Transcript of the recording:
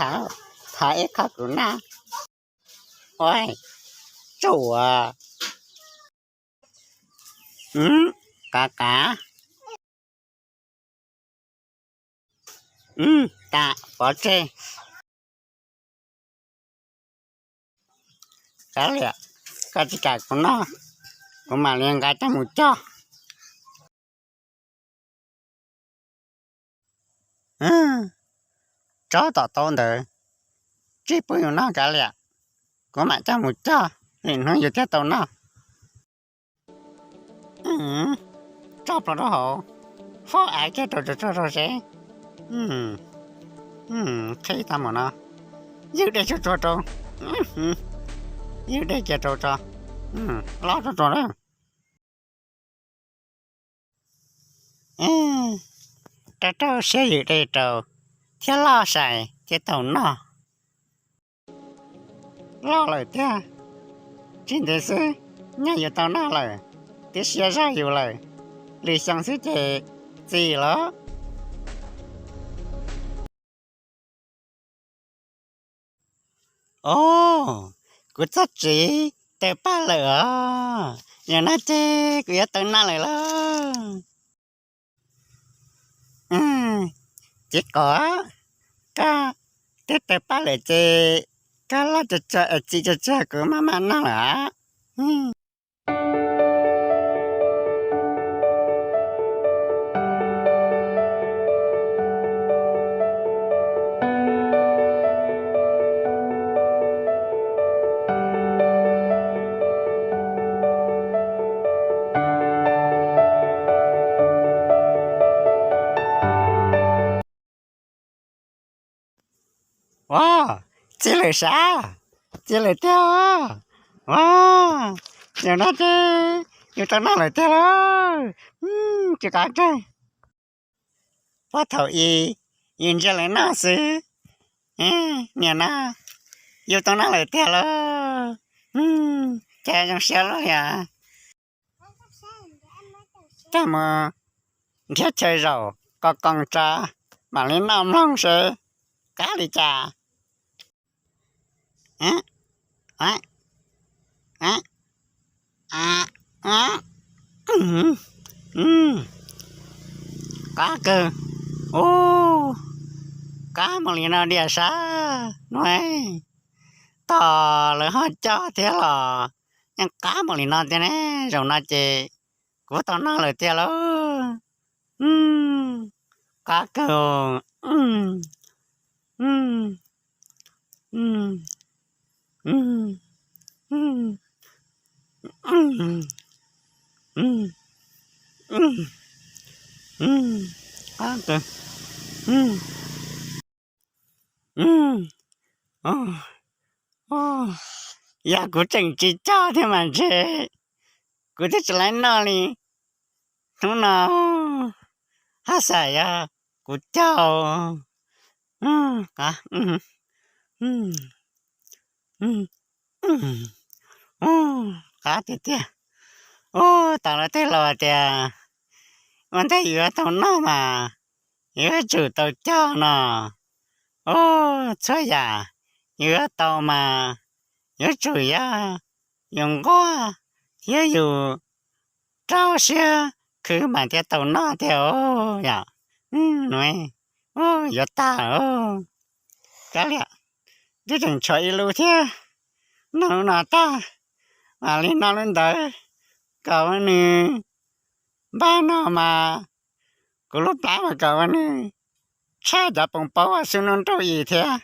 Thav, thav ib qho kuv noj. Ua, tsuam. Qav qav. Tas, pov tseg. Kav liam, koj tsis kam kuv noj, kuv mam li nqa coj mus cog. Tsob tom tau ntawd, tsis pub yus noj kav liam, kuv mam coj mus cog, lwm hnub yus thiaj tau noj. Tso plaws rau hauv, faus av kiag rau tsuag tsuag rau seb. Qhib tag mus no, ywj dej tsuag tsuag rau, ywj dej kiag rau tso, loj tsuag tsuag na. Rau rau siab ywm dej rau, thiab loj sai thiaj tau noj. Loj lawm tiag, tsis ntev xwb nyaj yuav tau noj lawm, twb siab zog yus lawm, lwm xyoo xwb ces txi lawm. Os, kuv txoj tsev tawg paj lawm os, yog no ces kuv yuav tau noj lawm lauj. Ces kom koj twb tawg paj lawm ces koj loj tsuag tsuag es txi tsuag tsuag kuv maj mam noj lawm. Ua, txi lawm sav, txi lawm tiag. Ua, yog no ces yus tau noj lawm tiag lauj. Tsis qab kawg. Puag thaum ub yus ntsia lawv noj xwb, nim no yus tau noj lawm tiag lauj. Cas zoo siab luaj yom. Coj mus nrhiav chaw zaum qos koos tso, mam li noj mloog seb qab li cas. Qab kawg. Ub, qab mus li no diam sav no. Tos lawv ho coj thiab los yeej qab mus li no tiag ne. Zaum no ces kuv tau noj lawm tiag lauj. Qab kawg. Qab kawg. Yog kuv tseem tsis cog thiab mas ntshe kuv twb tsis laib noj li. Hnub no haj xav yog kuv cog. Qab tiag tiag. Ub, tas lawv tej laus tias ua ntej yuav tau noj mas yuav tsum tau cog no. Ub, txhua yam yuav tau mas yuav tsum yog yus nquag thiab yus rau siab khwv mas thiaj tau noj tiag os yom. Ub, yuav tag lawm. Kav liam, twb tseem tshuav ib lub thiab. Noj lub no tag, mam li noj lub ntawd, kom ua nws npaj no mas kuv lub plab mas kom ua nws tshaj cov poos paub xub nub nrauj yim thiab.